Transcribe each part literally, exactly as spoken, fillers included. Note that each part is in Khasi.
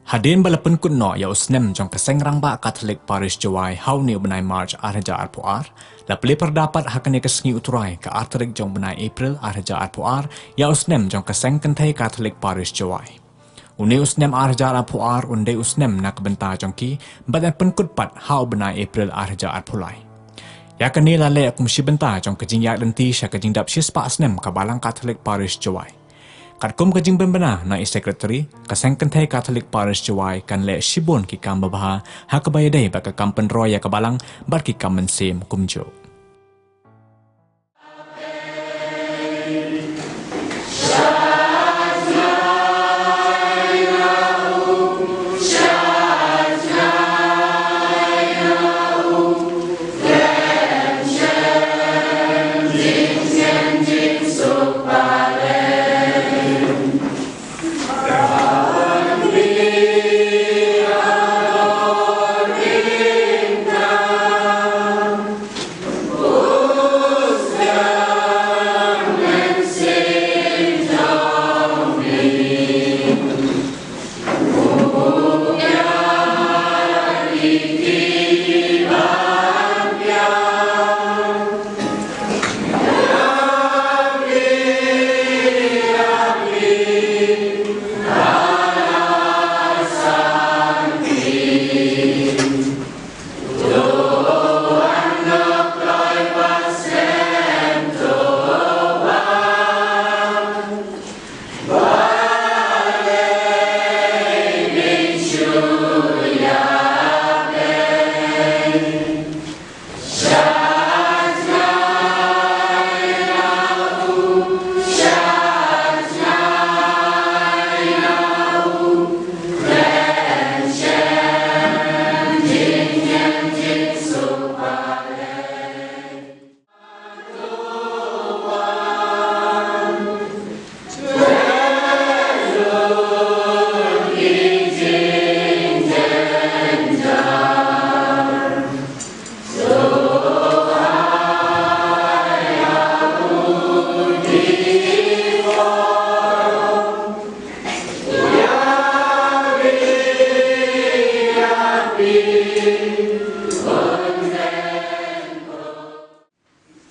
Hadien ba la pynkut noh ïa u snem jong ka Seng Rangbah Katholik Parish Jowai ha une u bnai March ar hajar arphew ar, la plie pyrda pat ha kane ka sngi U Trai ka ar tarik jong u bnai April ar hajar arphew ar ïa u snem jong ka Seng Kynthei Katholik Parish Jowai. Une u snem ar hajar arphew ar un dei u snem na ka bynta jong ki bad yn pynkut pat ha u bnai April ar hajar arphew lai. Ïa kane la leh kum shi bynta jong ka jingïaid lynti sha ka jingdap shispah snem ka Balang Katholik Parish Jowai. Katkum ka jingbynbna na i Secretary, ka Seng Kynthei Katholik Parish Jowai kan leh shibun ki kam babha ha kaba ïadei bad ka kam pynroi ïa ka Balang bad ki kam mynsiem kumjuh.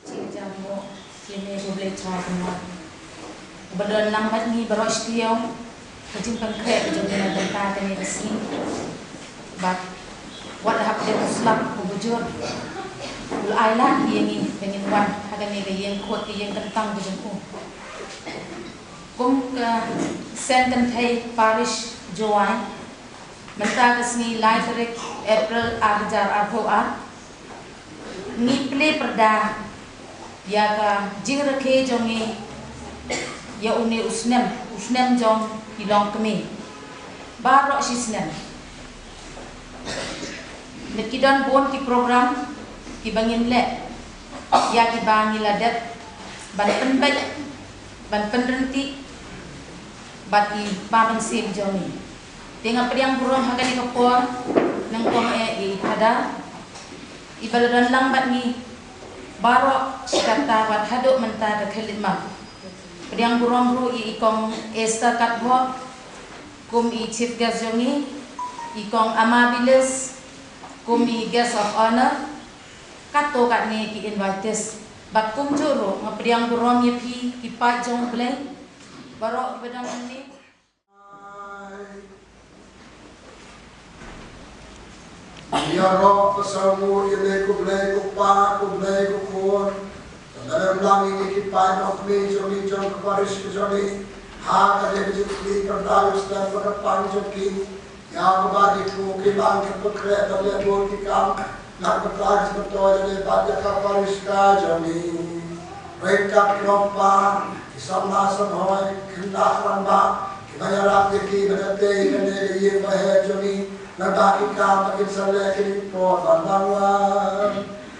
Jingkyrmen ïa me ko Blei Trai Kynrad. Uba don lang bad ngi baroh shi taïew, ka jingpynkhreh ka jong me na ka bynta kane ka sngi. Bad wat la hap dei u slap u bujur, u la ai lang ïa ngi ba ngin wan ha kane ka ïing khuid ka ïing kyntang ka jong u. Kum ka Seng Kynthei Parish Jowai, mynta ka sngi lai tarik April ar hajar arphew ar, ngi plie pyrda ïa ka jingrakhe jong ngi ïa une u snem, u snem jong ki longkmie. Baroh shi snem. Ngi ki don bun ki program kiba ngin leh ïa kiba ngi la dep ban pynbeit, ban pynryntih bad i Ba Mynsiem jong ngi. Te nga pdiang burom ha kane ka por nyngkong eh ïa i Phadar iba la don lang bad ngi baroh shi katta bad haduh mynta ka khyllipmat. Pdiang burom ruh ïa i Kong Esther Katbok kum i Chief Guest jong ngi, i Kong Amabilis kum i Guest of Honour, katto katne ki invitees. Bad kumjuh ruh nga pdiang burom ïa phi ki paid jong U Blei baroh kiba don hangne. Ïaroh ka sawdong ïa me ko Blei ko Pa, ko Blei ko Khun. Ka dang lang ïa ki paid nongkmie jong ngi jong ka parish ka jong ngi. Ha kane ka jingplie pyrda u step ba ka pang jong ki. Ïa kaba ki kpu ki bang ki pynkhreh ban leh bun ki kam na ka bynta ka jingmyntoi lane bad ïa ka parish ka jong ngi. Ryngkat ki nongpa, ki samla samhoi, ki khynnah rangbah, kiba ïarap ïa ki ban ïatei kane ka ïing ba heh jong ngi, naba ki kam ba kin sa leh kin ïoh ban nang wan.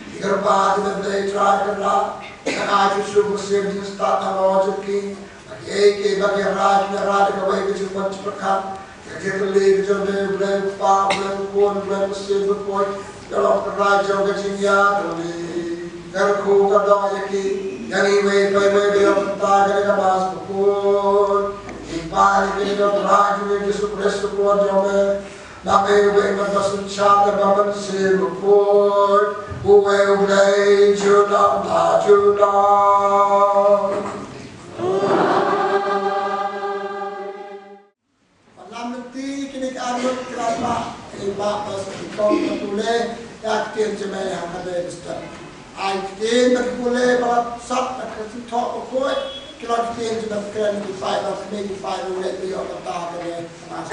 Ki kyrpad ïa me Blei Trai Kynrad, ai shuh shuh ba ka mynsiem jingstad halor jong ki, ba kiei kiei ba ki rai, kin rai da kawei ka jingpyrkhat, ka jingkylli ka jong me, Blei u Kpa, Blei u Khun, Blei u Mynsiem Bakhuid, ïa la ka rai jong ka jingïatylli. Kyrkhu kyrdoh ïa ki, ïa ngi iwei pa iwei ba ïoh bynta ïa kane ka Mass bakhuid. Ngi pan Ïa ka rah jong U Jisu Khrist U Khun jong me, na me uwei uba synshar bad U Mynsiem Bakhuid, uwei U Blei junom la junom. Ba lam lynti kine ki arngut ki la bah, ki bah ba sa ki kong ba pule ïa ka ktien jong me ha kane ka step. Ai ktien ba ki pule ba la sot na ka ktien thoh bakhuid, ki la ktien jong me, kren ki paidbah, kine ki paidbah, u leh ïoh kata kane ka nas.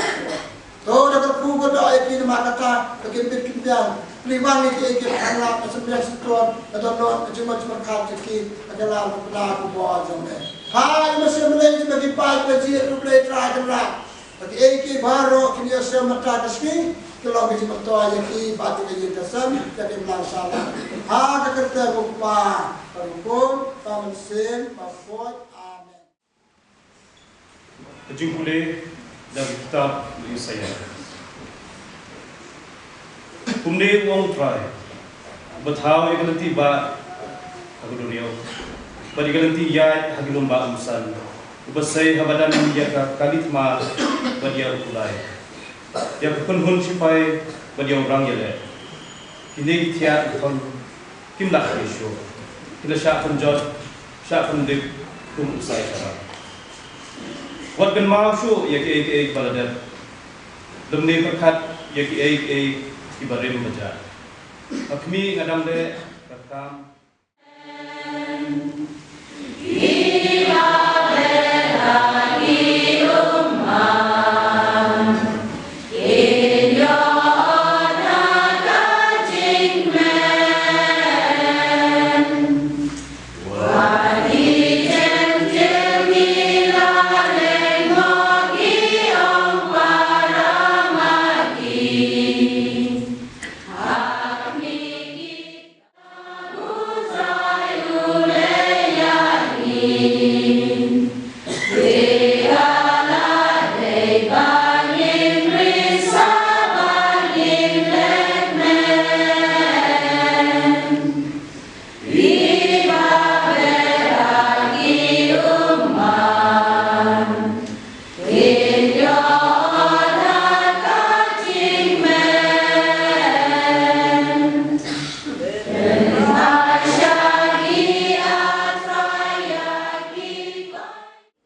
To da ka kyrkhu ka doh ïa ki namar kata ba kim bit kim biang. Pynlong ïa ki ïa ki pynlap na symbiang symtun, na dohnud, na jingmut jingpyrkhat jong ki, ha ka lam ka pla ka bor jong me. Ha ïa ma shem lei jong ki paidbah jong U Blei Trai Kynrad. Ba kiei kiei baroh kin ïohsngew mynta ka sngi, ki long ka jingmyntoi ïa ki bad ïa ka ïing ka sem, ïa ka imlang sahlang. Ha ka kyrteng U Kpa, bad U Khun, bad U Mynsiem Bakhuid. Amen. Ka jingpule na ka kitab u Isaïah. Kumne u ong U Trai, uba thaw ïa ka lynti bah ha ka duriaw, bad ïa ka lynti ïaid ha ki lum bah umsan, uba sei ha madan ïa ka kali thma bad ïa u kulai, ïa ka kynhun shipai bad ïa u rang ïaleh. Kine ki thiah ki thon kim lah ban ïashoh, ki la shah pynjot, shah pyndep kum u sai shabar. Wat kynmaw shuh ïa kiei kiei kiba la dep, lymne pyrkhat ïa kiei kiei kiba rim ba jah. Ha khmih nga dang leh ka kam.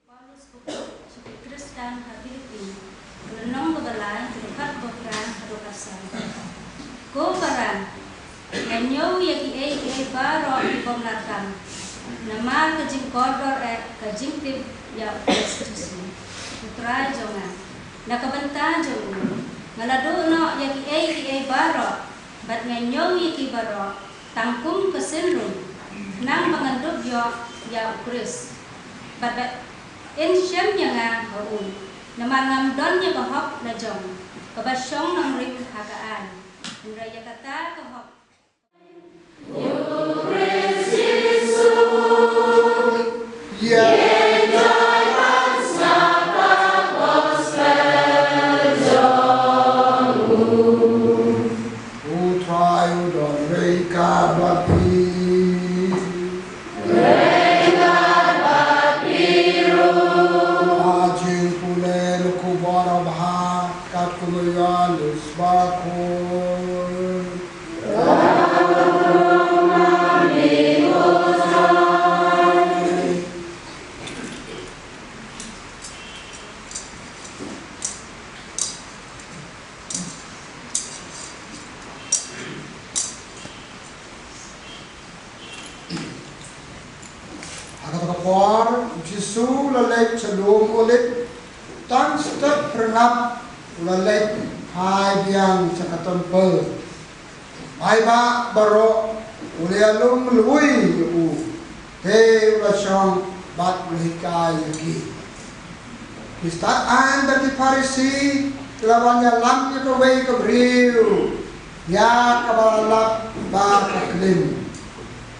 Paulus u pule sha ki Khristan ha Philippi, lynnong kaba lai, dkhot kaba phra haduh kaba san. Ko para, nga ñiew ïa kiei kiei baroh ki bym lah tam, namar ka jingkordor eh ka jingtip ïa U Khrist Jisu, U Trai jong nga. Na ka bynta jong u, nga la duh noh ïa kiei kiei baroh, bad nga ñiew ïa ki baroh tang kum ka sien lum, khnang ba ngan dup ïoh ïa U Khrist, bad ba yn shem ïa nga ha u. Namar ngam don ïa ka hok la jong, kaba shong nongrim ha ka aiñ, hynrei ïa kata ka hok. U Trai u don ryngkat bad phi. Ryngkat bad phi ruh. Ha jingpule na ka khubor babha katkum u Ïoannis Bakhuid. Ha kata ka por, U Jisu u la leit sha lum Olib, tang step phyrngap u la leit phai biang sha ka templ. Paidbah baroh u la ïalum lwin ïa u, te u la shong bad u la hikai ïa ki. Ki stad aiñ bad ki Pharisi ki la wan ïalam ïa kawei ka briew ïa kaba la lap ba ka klim.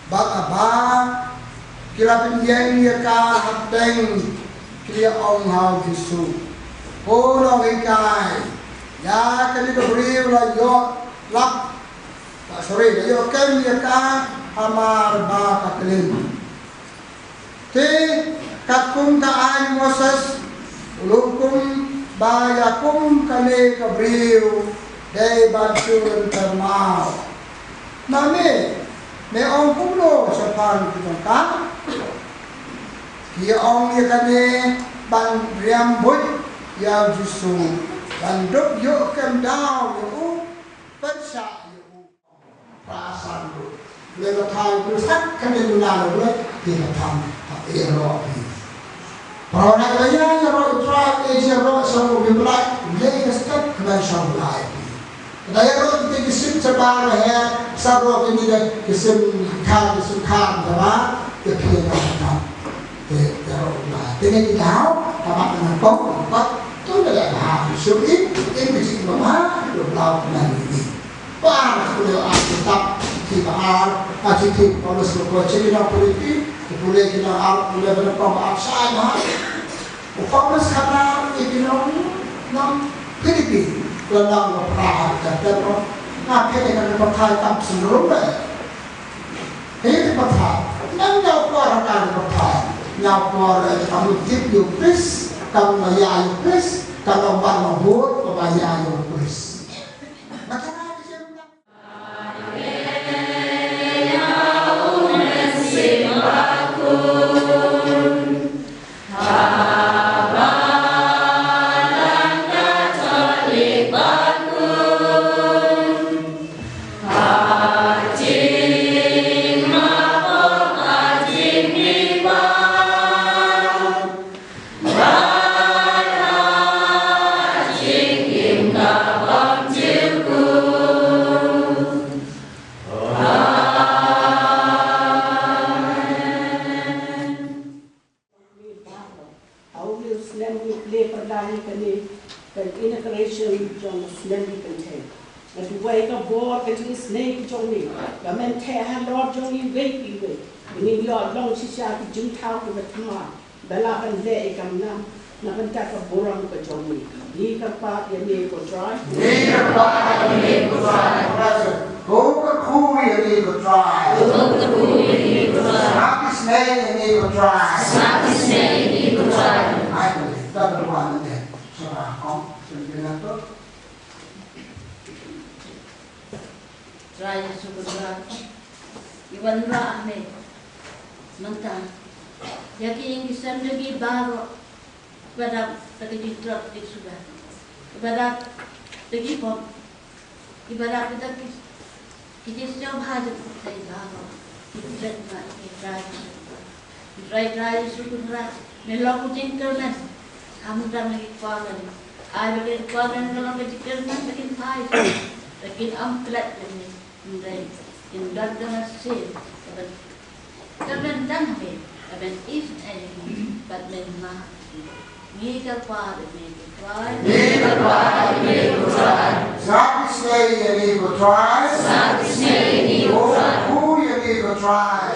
Bad haba ki la pynïeng ïa ka hapdeng, ki la ong ha U Jisu, Ko Nonghikai, ïa kane ka briew la ïoh lap, ah, sorry, la ïoh kem ïa ka hamar ba ka klim. Te katkum ka aiñ Moses, U lum kum ba ïakum kane ka briew dei ban shu lynter maw? Ma me, me ong kumno shaphang ki jong ka? Ki ong ïa kane ban riam buit ïa u Jisu, ban dup ïoh kem daw ïa u, pynshah ïa u. Phra san ruh. Le ka thang pynshah kane luna le le, ki ka thang ha ïaroh phi. Para na ka ïa ïaroh i Trai, e ïaroh sa ruh phi blai, le ka step kmen sa blai phi. Ka ïaroh kita ki sim sa ba ruh he, sa ruh ki ni da ki sim khar, ki sim khar sa ba, ki phi na ka thang. Te ïaroh blai. Te ne ki daw, ka ba na kong, ka ba, tu na le ha, shu in, in ki sim ba, lu blau kmen ni. Ba ar, pule ar kitab, ki ba ar, a ki ki Paulus ko ko, ki nong Philippi, ki pule ki nong ar, pule ba nong ar, shai ma. U Paulus khana, ki nong, nong Philippi, la nong ba phra, ka ter ko, na ke ka ba phra, tam sum rum ba. Hei ka ba phra, nang nyaw por ka ba phra, nyaw por, eh, kam tip yu pris, kam ya yu pris, kam ban ma hur, ka ba ya yu pris. Ha u snem u plie pyrda ïa kane ka inauguration jong u snem u kynthei. Nga duwai ka bor ka jingisynei ka jong me ba men theh halor jong iwei pa iwei. Ba ngin ïoh long shisha ki jingthaw kiba thymmai. Ba lah ban leh ïa ka nam na bynta ka burom ka jong me. Ngi kyrpad ïa me ko Trai. Ngi kyrpad ïa me ko Trai. Ko kyrkhu ïa me ko Trai. Ko kyrkhu ïa me ko Trai. Sngap isynei ïa me ko Trai. Sngap isynei ïa me ko Trai. Ai, ta ka wan ne. Sara kong, sendiri tu. Trai Jisu Khrist, ngi wanrah ha me mynta ïa ki ïing ki sem jong ngi baroh, kiba dap da ka jingtlot jingsuba, kiba dap da ki pop, kiba dap da ki, ki jingsngewbha jong ki baroh, ki klet ma ki Trai Jisu. Trai, Trai Jisu Khrist, me long u jingkyrmen. Kham dang ïa ki kwah kane. Ai ba ki kwah kane ka long ka jingkyrmen ba kin phai. Ba kin ym klet ïa me. Hynrei kin don ka mynsiem kaba kyrmen tang ha me, ba men isynei ïa me bad men mad ïa me. Ngi kyrpad ïa me ko Trai. Ngi kyrpad ïa me ko Trai. Sngap isynei ïa me ko Trai. Sngap isynei ïa me ko Trai. Ko kyrkhu ïa me ko Trai.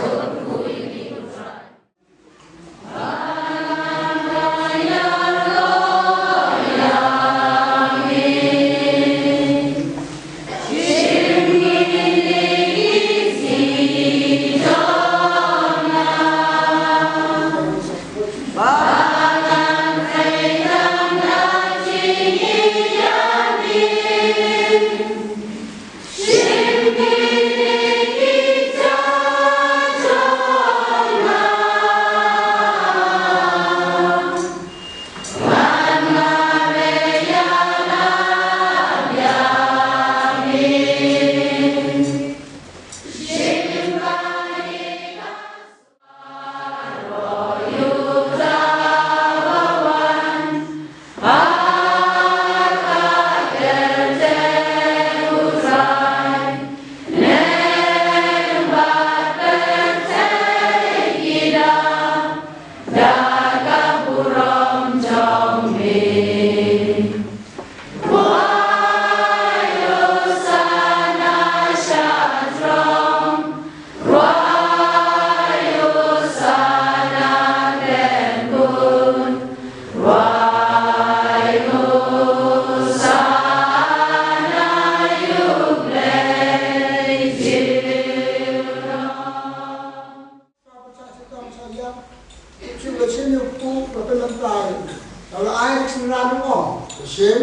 Ka la ai Alexandra Nongong, ka shim,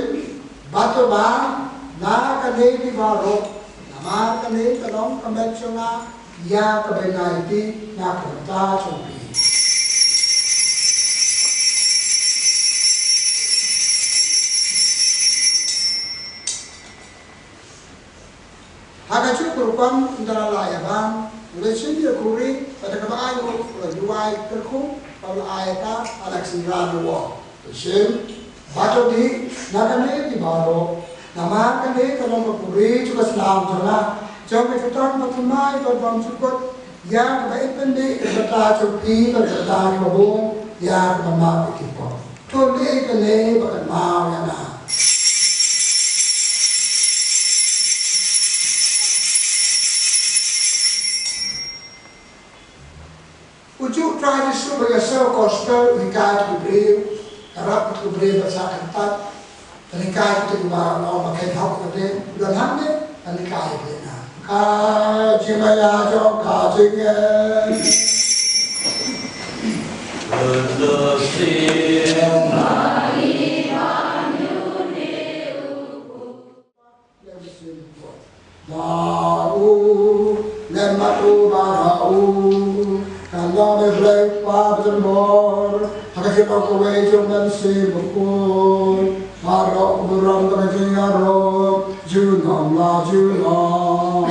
bad to ba, na kane ki baroh, namar kane ka long ka met jong nga, ïa kaba nga ïaid, na ka bynta jong phi. Ha kajuh ka rukom ynda la ïa ban, u la shim ïa ka ring, bad da kaba ai ruh u la duwai kyrkhu, bad u la ai ïa ka ha Alexandra Nongong. Shim, bad to dih na kane ki baroh, namar kane ka long ka puri jong ka snam jong nga, jong ka jutang bathymmai bad bymjukut, ïa kaba i pyndih ka bynta jong phi bad ka bynta jong ka bun, ïa kaba map ïa ki pop. To leh kane ba kynmaw ïa nga. U Jisu Khrist u ba ïa sngewthuh gospel u hikai ki briew, ka rap ki briew ba sa kyntat, ka hikai ki tu ba long ba kai hok ka dei, u don hangne, ka hikai ki na. Ka jingmaya jong ka jingeh. Ba u lem mat u ba u kan long me blei pa bor ha ka jingpang kawei jong Mynsiem Bakhuid. Baroh u burom ba ka jingïaroh junom la junom.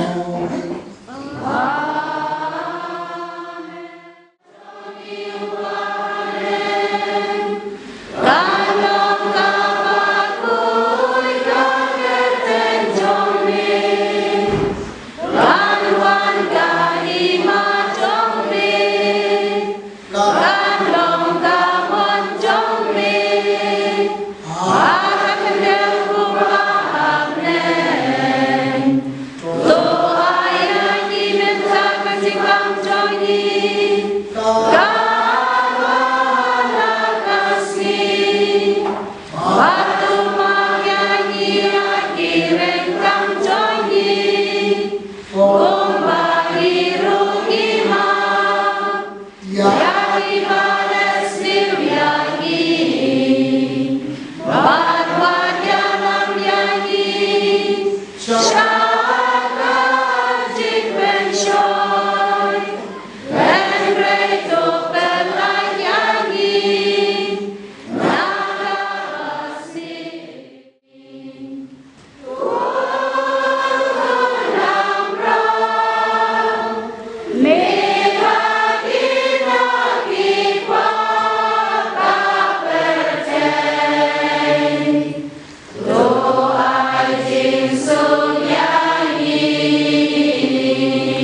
To ai ïa ngi mynta ka jingpang jong ngi. Ka arphew hynriew ka sngi. Bad to map ïa ngi ïa ki ryngkang jong ngi. Kumba ngi ruh ngi map ïa ki ba la sniew ïa ngi. Bad wat ïalam ïa ngi sha ka jingpynshoi. Hynrei to pyllait ïa ngi na ka sngi.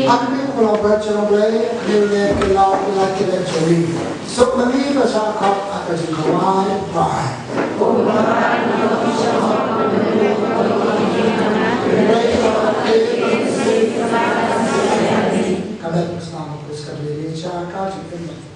Ha kane ka por ba jong Blei, kane ka la ka la ka la jong ngi. Suk ma ngi ba sa khop ha ka jingkhawai, bye. Ka la ka snam ka la ka la jong ngi, cha ka jingkhawai.